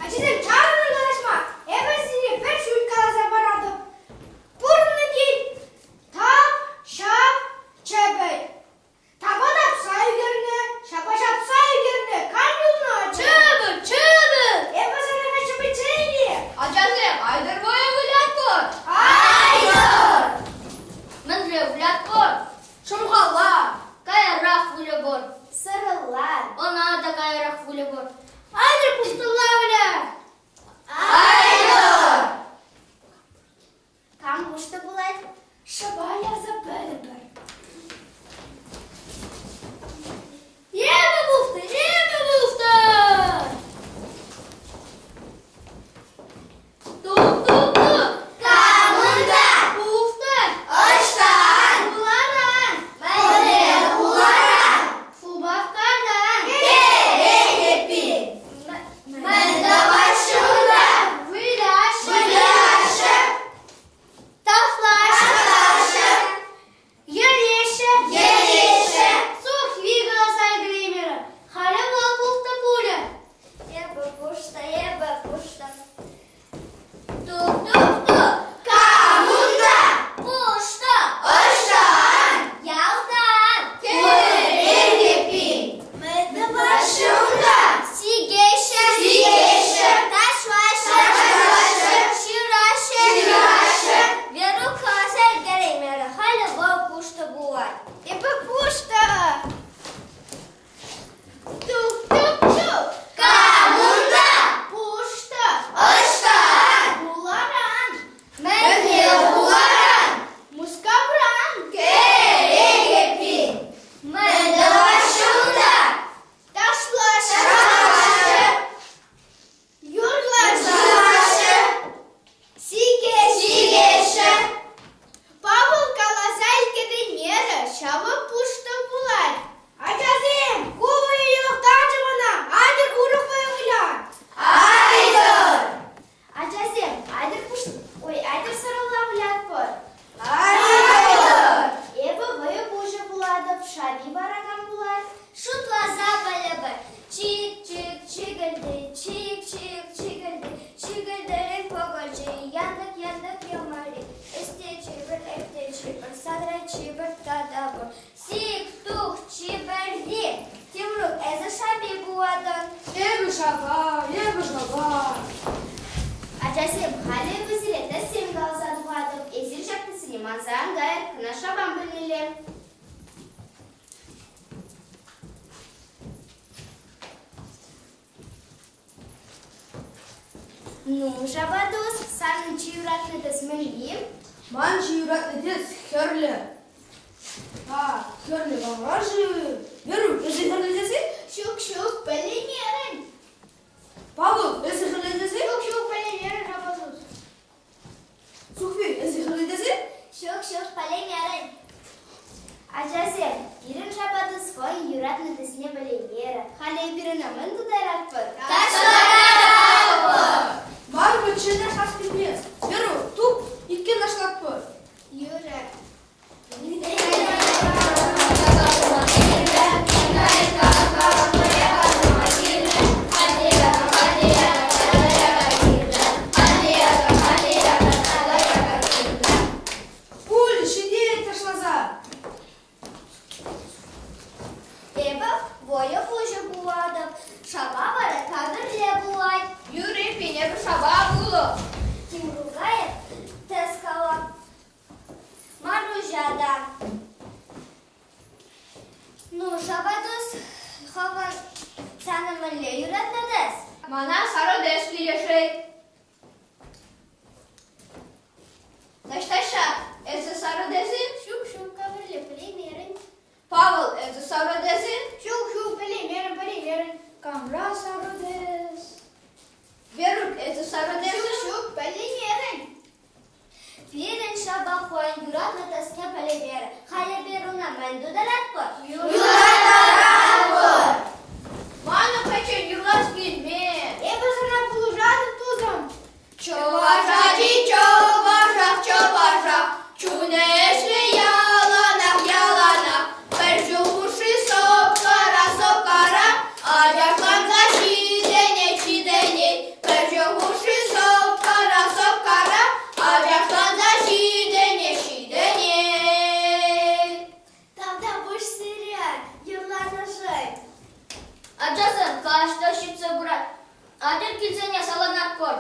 Ачасем, чарӑнӑр калаҫма! Эпӗ сире пӗр шӳт каласа паратӑп. Пурӑннӑ тет тап, ҫап, чӗпӗт. Тапа тапса ӳкернӗ, ҫапа ҫапса ӳкернӗ, кам юлнӑ ача? Чӗпӗт, чӗпӗт! Эпӗ сана чӗпӗтсен-и? Ачасем, айтӑр вӑйӑ вылятпӑр! Айтӑр! Мӗнле вылятпӑр? Шӑмхалла! Каярах выльӑпӑр. Сӑрӑлла. Ӑна та каярах выльӑпӑр. Айтӑр пуштӑлла выля! Айтӑр! Кам пуштӑ пулать? Шӑпа ярса пӗлӗпӗр. Эпӗ пухтӑ, эпӗ пухтӑ! Тук-тук-тук! Камунта! Пухтӑ! Ӑҫтан? Хуларан! Мӗнле хуларан? Шупашкартан! Кӗрен эппин! Мӗн тӑваҫҫӗ унта? Выляҫҫӗ! Выляҫҫӗ! Ташлаҫҫӗ! Ташлаҫҫӗ! Йӗреҫҫӗ! Йӗреҫҫӗ! Сухви каласа ӗлкӗреймерӗ. Халӗ вӑл пухтӑ пулӗ. Эпӗ пуштӑ, эпӗ пуштӑ. Тук-тук-тук! Кам унта? Пуштӑ! Ӑҫтан? Ялтан! Кӗрен эппин! Мӗн тӑваҫҫӗ унта? Сикеҫҫӗ! Сикеҫҫӗ! Ташлаҫҫӗ! Ташлаҫҫӗ! Ҫыраҫҫӗ! Ҫыраҫҫӗ! Верук каласа ӗлкӗреймерӗ. Халӗ вӑл пуштӑ пулать. Эпӗ пуштӑ! Тук-тук-тук! Кам унта? Пуштӑ! Ӑҫтан? Хуларан! Мӗнле хуларан? Мускавран! Кӗрен эппин! Мӗн тӑваҫҫӗ унта? Ташлаҫҫӗ! Ташлаҫҫӗ! Юрлаҫҫӗ! Юрлаҫҫӗ! Сикеҫҫӗ! Сикеҫҫӗ! Павӑл каласа ӗлкӗреймерӗ, ҫавӑ пуштӑ пулать. Ачасем, ку вӑйӑ йӑлӑхтарчӗ мана. Атьӑр урӑх вӑйӑ выляр. Айтӑр! Ачасем, айтӑр пуш... Ой, айтӑр сӑрӑлла вылятпӑр. Айтӑр! Эпӗ вӑйӑ пуҫӗ пулатӑп, шави вара кам пулать? Шутласа пӗлӗпӗр. Чик-чик, чикӗлти, чик-чик, чикӗлти, чикӗлтӗрен пӑкӑлчи, янтӑк-янтӑк йӑмри, ӗсте чипер, ӗпте чипер, садра чипер тата пур. Сик, тух, чиперли. Тимрук, эсӗ шапи пулатӑн. Эпӗ шапа, эпӗ шапа. Ачасем, халӗ эпӗ сире тӗссем каласа тухатӑп. Эсир ҫак тӗссене манса ан кайӑр, кӑна шапан пӗлмелле. Ну, шапа тус, санӑн чи юратнӑ тӗс мӗнли? Ман чи юратнӑ тӗс хӗрлӗ. А, хӗрлӗ камра-ши? Верук, эсӗ хӗрлӗ тесе? Ҫук, ҫук, пӗлеймерӗн. Павӑл, эсӗ хӗрлӗ тесе? Ҫук, ҫук, пӗлеймерӗн, шапа тус. Сухви, эсӗ хӗрлӗ тесе? Ҫук, ҫук, пӗлеймерӗн. Ачасем, пирӗн шапа тус хӑй юратнӑ тӗсне пӗлеймерӗ. Халӗ эпир ӑна мӗн тутаратпӑр? Ташларатпӑр! Ман пӗччен ташлас килмест. Верук, туп, иккӗн ташлатпӑр. Юрӗ. Пуль, ҫитет ташласа. Эпӗ вӑйӑ пуҫӗ пулатӑп, шапа вара кавӗрле пулать. Юрӗ, эпӗ шапа пулӑп. Тимрука эп тӗс Маруҫа та. Ну, шапа тус, хӑвӑн сана мӗнле юратнӑ тӗс? Мана сарӑ тӗс килӗшет. Наҫтаҫҫа, эсӗ сарӑ тӗс-и? Ҫук, ҫук, Кавӗрле, пӗлеймерӗн. Павӑл, эсӗ сарӑ тӗс-и? Ҫук, ҫук, пӗлеймерӗм, пӗлеймерӗм. Камра сарӑ тӗс? Верук, эсӗ сарӑ тӗс-и? Ҫук, ҫук, пӗлеймерӗн. Пирӗн шапа хӑйӗн юратнӑ тӗсне пӗлеймерӗ. Халӗ эпир ӑна мӗн тутаратпӑр? Юрлаттаратпӑр! Манӑн пӗччен юрлас килмест. Эпӗ сана пулӑшатӑп, тусӑм. саккӑр.